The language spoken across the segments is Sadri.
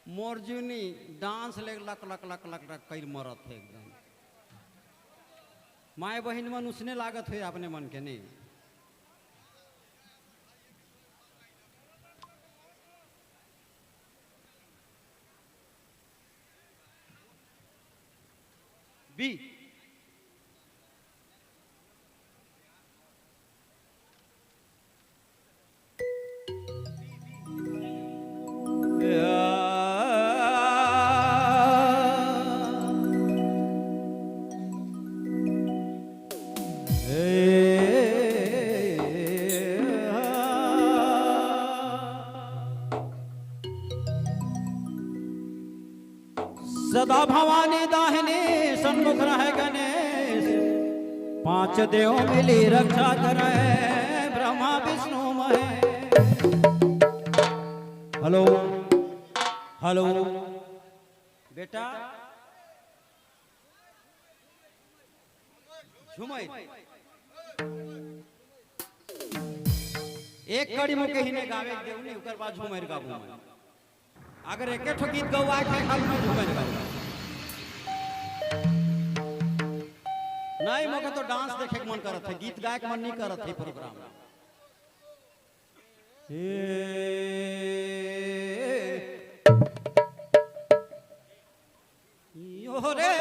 मोर जूनी डांस ले luck luck luck luck luck कई मरत है एकदम। माए बहन मन उसने लागत हुए अपने मन के नहीं। बी सदा भवानी दाहिनी सन्मुख रहे गणेश, पांच देव मिली रक्षा करे ब्रह्मा विष्णु महेश। हेलो हेलो बेटा झुमई एक कड़ी मुके ही ने गावे देव नहीं, उकर बाद झुमर गाबू मैं। अगर एक ठो गीत गवा के खाली मैं झुमर गाबू नहीं, मगर तो डांस देखे के मन करत है, गीत गाए के मन नहीं करत है प्रोग्राम। यो रे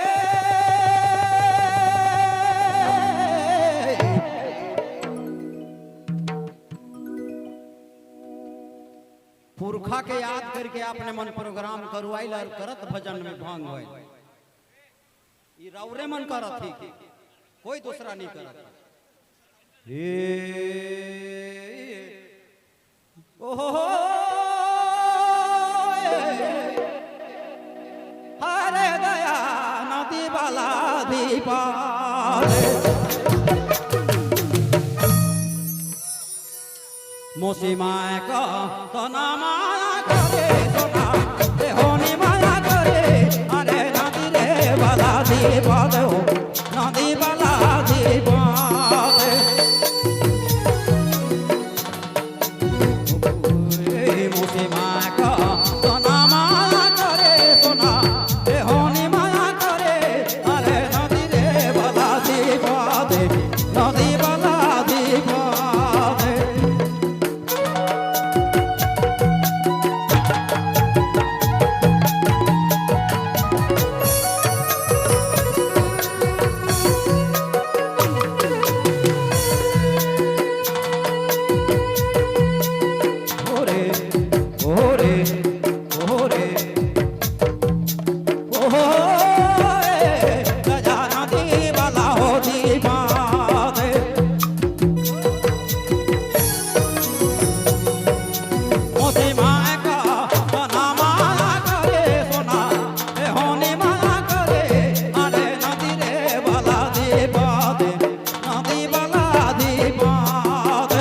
पुरखा के याद करके आपने मन प्रोग्राम करवाइल और करत भजन में भांग होइल। ई रौरे मन करत थी, कोई दूसरा नहीं करत। हे ओहो हरे दया नदी वाला दीपाल, मोसी माय का तना माया करे सोना होनी माया करे, अरे नदी रे वाला दीपाल हो नदी वाला दीपाल। मोसी माय का तना माया करे सोना होनी माया करे, अरे नदी रे वाला दीपाल नदी वाला दीपाल। ओरे ओरे ओरे ओहो गजा नदी वाला हो दीपाल, मोती माया का सोना माया करे सोना होनी माया करे, अरे नदी रे वाला दीपाल नदी वाला दीपाल।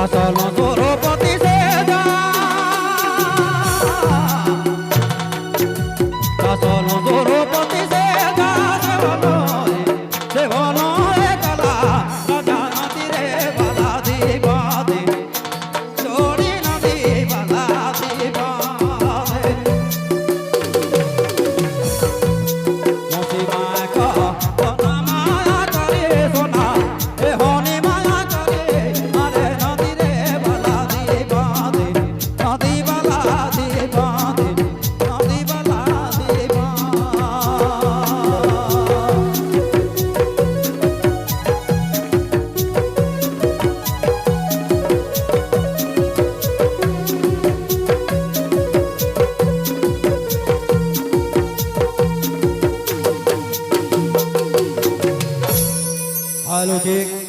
दासन सुरपति से जा, दासन सुरपति से जा, सेवन सेवन एकला राजा नदी रे बाला दीवादे, चोरी नदी बाला दीवादे। माया करे सोना ए होनी माया करे, अरे नदी रे बाला दीवादे, नदी बाला दीवादे, नदी बाला दीवादे। हेलो ठीक।